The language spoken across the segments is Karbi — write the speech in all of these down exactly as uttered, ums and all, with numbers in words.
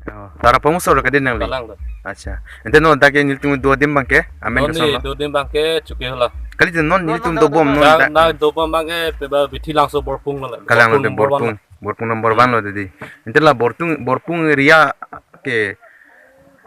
Oh, Tarapung osomar ke di nangli? Kalang do. Acha. Ante non dak ke nelitum do adim abang ke, amen non kosonlo? Do adim abang ke Chokihola. Kali te non nelitum dobom non dak, dak dobom abang ke peba Bithilangso Borpung lo. Kalang lo, Borpung number one lo. Borpung, Borpung number one lo di. Ante la Borpung, Borpung area ke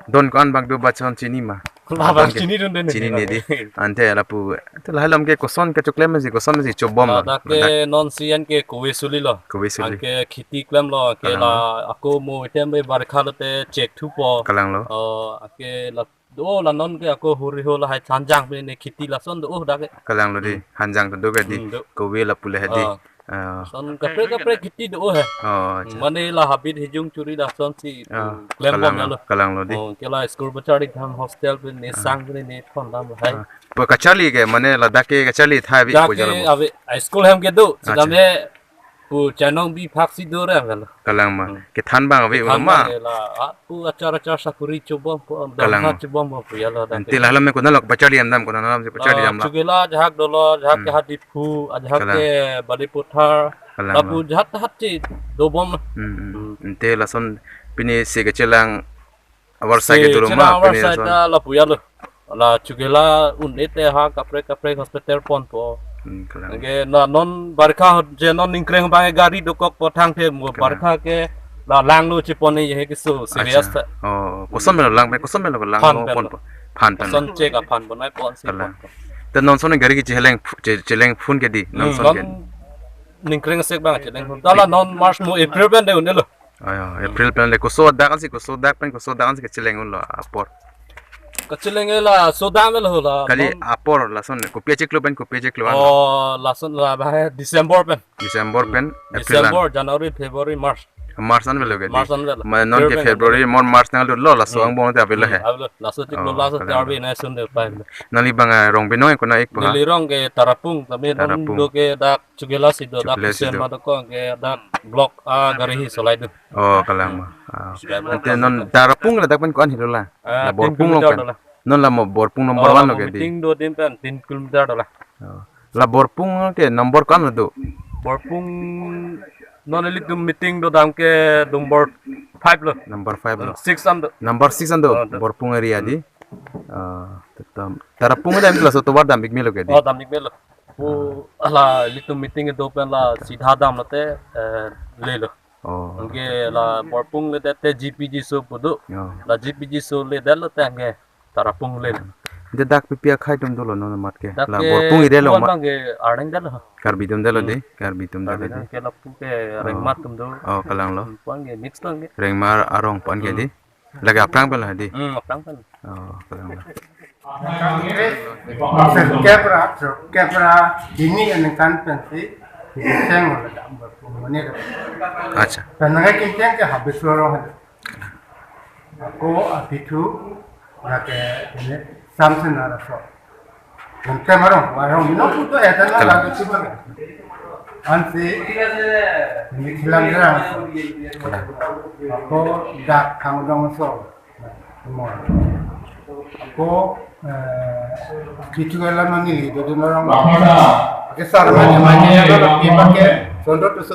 don ko-an abang do ba lason chini ma? Labang chini dun den. Chinine di. Ante lapu, ante lahai alam ke koson kechoklem si, koson si chobom lo? Ladak ke non si an ke kove suli lo. Kove suli. Anke kheti klemlo, anke la ako mo item be barkha lote chek thupo. Kalang lo. Oh, anke la do la non ke ako huri ho lahai hanjang pen ne kheti lason do, oh, dak ke. Kalang lo di. Hmm. Hanjang ta do ke di. Hmm, do. Kove lapu le di. Ah. Ah. Lason kaprek kaprek kheti do he. Oh, acha. Mane la habit hijung churi lason si klembom lo. Kalang lo di. Oh, ke la school bachari thang hostel pen ne sang pen ne thondam lahai. Ah. Pu kacharli ke, mane ladak ke kacharli tha ave pu jalo. Dak ke ave, school hem ke do. Acha. Sitame pu chanong bi phak si do re avelo. Kalang ma. Hmm. Kethan abang ave ulo ma. Kethan abang la, ah, pu achar achar sakuri chobom pu, kalang ma, dam ha chobom pu ya lo dak. Ante ke. Lahai alam ke konat lo bachari damdam, konat alam si bachari damlo? Chokila ajahak dolo, ajahak ke Hadiphu, ajahak ke Balipathar. Kalang ma. Lapu ajahak ajahak si dobom lo. Hmm, hmm. Hmm. Ante lason pini se kechelang avarsai ke dolo ma, pini lason? Se chelang avarsai ta lapu ya lo. La Chokila un-e te ha kaprek kaprek hospital ponpo. Hmm, kalang. Anke na non barkha je non ningkreng abang gari dokokpo thangthe mo. Kalang. Barkha ke la langlo chepon ne ye keso serious ta. Acha. Oh, koson melo lang pen, koson melo lang phan lo pen ponpo? Phan pen. Koson chek aphan bonai pon si ponpo. Kalang. Te non son gari ke cheleng phu-, che-, cheleng phun ke di, non son ke? Hmm, non ningkreng sek abang cheleng phun. Ta la non March mo April pen de un-e lo. Ayo, April pen le koso dak ansi, koso dak pen koso dak ansi kacheleng unlo apor? Kacheleng e la sodak avelo la. Kali non apor lason kopi achiklo pen kopi achiklo an? Oh, lason la ba December pen. December pen, April an? December, January, February, March. March an avelo ke di? March an avelo. Ma non ke February, March nanglo, laso angbong te avelo he? Hmm, avelo. Laso chiklo, oh, laso kalang. Te arve nai sun de pai. Nangli abang, eh, rong binong konat-ikpo ha? Neli rong ke Tarapung, tapi non Tarapung. Do ke dak Chokila si do, dak Chokila si do. Kusem ma do ko ke dak block a gari hi solai do. Oh, kalang ma. Ah. Ante non Tarapung ladak pen ko-an helo la? Ah, la Borpung along pen. Tin kilometer do la. Non la mo Borpung number one lo ke di? Oh, meeting do adim pen tin kilometer do la. Oh. La Borpung ke number ko-an lo do? Borpung non ilitum meeting do dam ke number five lo. Number five lo. Six an do. Number six an do. Oh, do. Borpung area di. Hmm. Ah, tetam. Tarapung dam ke laso tovar dam-ik melo ke di? Oh, dam-ik melo. Oh, la ilitum meeting do pen la sidha damlote, eh, lelo. Oh. Anke la Borpung ledet te G P G so pu do. Oh. La G P G so ledet lote anke Tarapung lelo. Ante dak pipi akhei atum dolo non amat ke? Dak ke la Borpung area lo pu-an ma? Abang ke arneng detlo. Karbi atum detlo di, hmm. Karbi atum detlo di. Karbi atum ke lapu ke, oh, Rengma atum do. Oh, kalang lo. Pu-an ke mix abang ke. Rengma arong pu-an ke di. Hmm. Lake aphrang pen lo di? Hmm, aphrang pen. Oh, aphrang pen. Sir kepra, sir kepra, hini aningkan pensi, hini seng wala dam berpumuni. Acha. Penang kinteng ke habis lorong. Ako apitu, lake ini Samson Araso. Nonte marong, marong, no puto eta na lagu chuba. Ansi, ini kilang gerang. Ako dak kangdong so. Mo. Ako, eh, kichu ela mani, do do norong. Oke, sar mani, mani, ela lagi pakai, sondo tu so.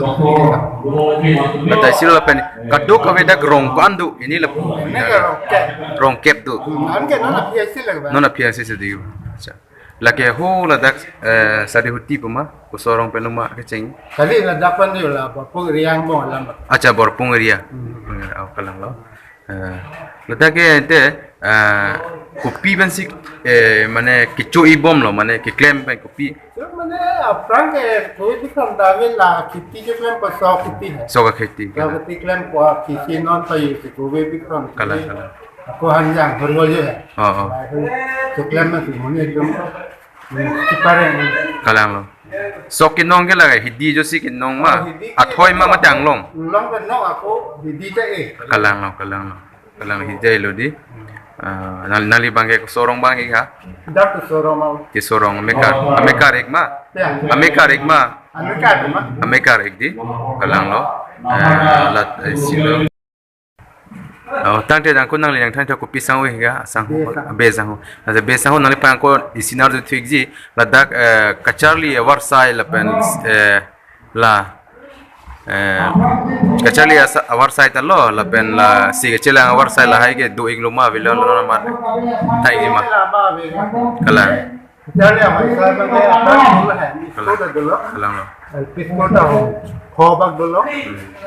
Bata isi lapen, kadokave dak rong ko-an do, ini lapu. Ini ke rong kep. Rong kep do. Hmm, anke nona P I C lagi ba. Nona P I C sedi. Acha. Lake ho ladak, eh, Sarihuti pu ma, koso arong pen ma kecheng? Kali ladak pen yo la, Borpung area angbong alam. Acha, Borpung area. Hmm. Eh, oh, kalang lo. Eh, ladak ke ante, eh, kopi pensi, eh, mane kecho-i bomlo, mane keklem pen kopi? Mane aphrang ke kove bikram dave la kheti keklem pa so kheti hai. So ka kheti, so kalang. Kheti klempo, kheti non pa use kove bikram. Kalang, kalang. Ako hanjang, hor hor ye. Oh, oh. Lai hu, keklem na tu muni ekdom. Hmm, kipareng. Kalang lo. So kenong ke lagai, hidi ajoksi kenong ma. Oh, hidi ke athoi ma, kenong. Matang long. Long kenong ako, hidi ta e. Kalang lo, kalang lo. Kalang hidi lo di. Ah, nal-, nangli abang ke koso arong abang ke ha? Dak koso arong ma. Koso arong, amekar. Amekar-ik ma? Ya. Amekar-ik ma? Amekar ma. Amekar-ik di. Kalang lo. Eh, lat, eh, isi lo. Oh, tangte dang ko nangli nangthan tha kopi sangho ke, sangho, be sangho. Be sangho. Ante be sangho nangli abang ko isi nar do thik ji, ladak, eh, kacharli avarsai lapen, eh, la Eh, kacharli asa avar sai ta lo, lapen lasi kacharli avar sai lahai ke do-ik lo ma, avelo lo ma, thaiji ma. Kalang. Kacharli avar sai abang ke apa dolo hai, school ta dolo. Kalang lo. L P school ta ho, ho bak dolo.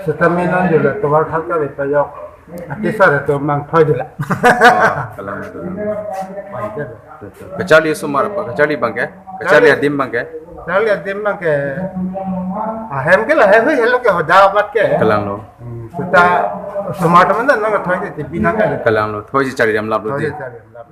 Seta main an dolo, tovar khat kave pajok. Ati sar to mangthoi dolo. Oh, kalang lo. Pai dolo. Kacharli osomar apa? Kacharli abang ke? Kacharli adim abang ke? Kacharli adim abang ke. Ahem ke lahai hui, helo ke hoda amat ke. Kalang lo. Hmm, seta osomar teman nangthoi dei, tipi nang ke. Kalang lo. Thoisi charli damlap lo dei. Thoisi charli damlap.